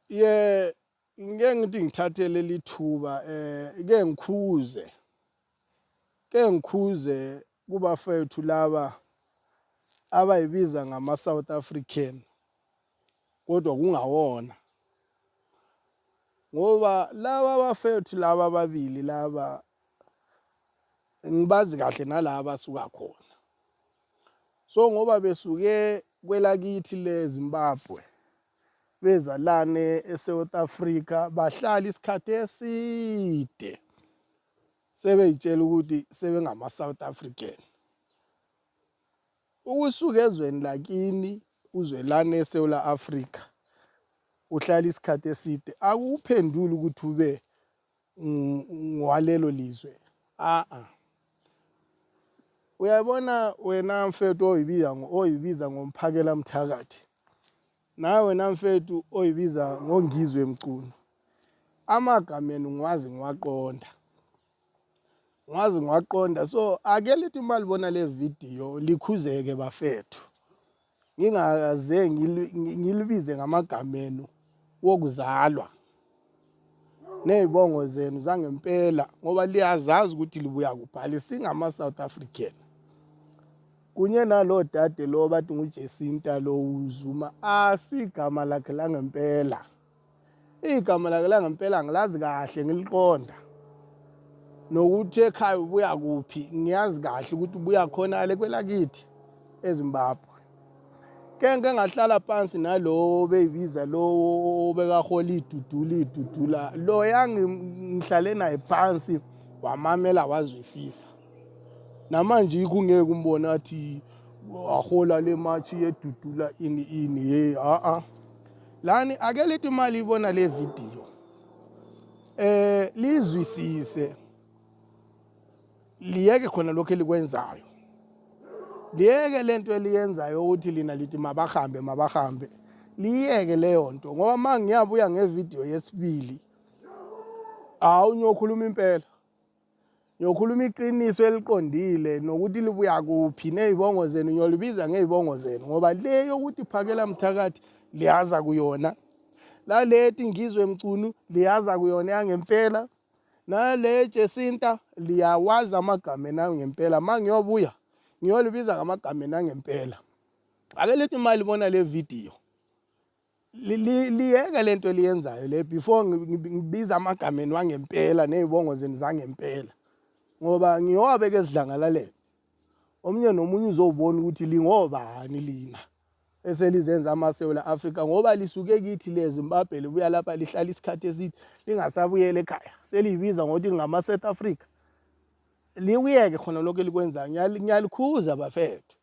Ye ngike ngithi ngithathe leli thuba ke ngikhuze ke ngikhuze kubafethu laba abayibiza ngama South African kodwa kungawona ngoba laba bafethu laba ababili laba ngibazi kahle nalaba basuka khona. So ngoba besuke kwelakithi le Zimbabwe beza lana eSouth Africa bahlala isikhathi eside sebeyitshela ukuthi sebengama South African. Ukusuka ezweni lakini uzwe lana eSouth Africa uhlala isikhathi eside akuphenduli ukuthi ube ngwalelo lizwe a a. Uyabona wena mfethu oyibiza oyibiza ngomphakela mthakathi. Nawe wena mfethu oyibiza ngongizwe mculo. Amagama enu ngiwazi ngiwaqonda. Ngiwazi ngiwaqonda so ake lithi uma libona le video likhuzeke bafethu. Ngingaze ngilibize ngamagama enu wokuzalwa. Nezibongo zenu zangempela ngoba liyazazi ukuthi libuya kuphi alisingama South African. Kunye nalo dade lo bathi nguJacinta lo uZuma asigama lakhe langempela. Igama lakhe langempela ngilazi kahle ngiliqonda. Nokuthi ekhaya ubuya kuphi ngiyazi kahle ukuthi ubuya khona le kwelakithi eZimbabwe. Ke ngike ngahlala phansi nalowo beyibiza lowo obekahola idudula idudula loya ngihlale naye phansi wamamela wazwisisa. Namanje yikho ungeke umbone athi wahola le match yedudula ini ini hey a a. Lani ake lithi imali ibona le video. Lizwisise. Liyeke khona lokho elikwenzayo. Liyeke lento eliyenzayo ukuthi lina lithi mabahambe mabahambe. Liyeke leyo nto ngoba uma ngiyabuya ngevideo yesibili hawu ngiyokhuluma impela. Ngiyokhuluma iqiniso eliqondile nokuthi libuya kuphi nezibongo zenu ngiyolibiza ngezibongo zenu ngoba le yokuthi phakela mthakathi liyaza kuyona. Lalethi ngizwe mcunu liyaza kuyona yangempela. Nale Jacinta liyawazi amagama enu angempela. Uma ngiyobuya ngiyolibiza ngamagama enu angempela. Ake lithi uma libona le video liyeke lento eliyenzayo le before ngibiza amagama enu angempela nezibongo zenu zangempela ngoba ngiyowabeka esidlangalaleni. Omunye nomunye uzobona ukuthi lingobani lina eselizenza amaSewula Afrika ngoba lisuke kithi le Zimbabwe libuya lapha lihlala isikhathi eside lingasabuyela ekhaya seliyibiza ngokuthi ngama-South Africa. Likuyeke khona lokho elikwenzayo, ngiyalikhuza bafethu.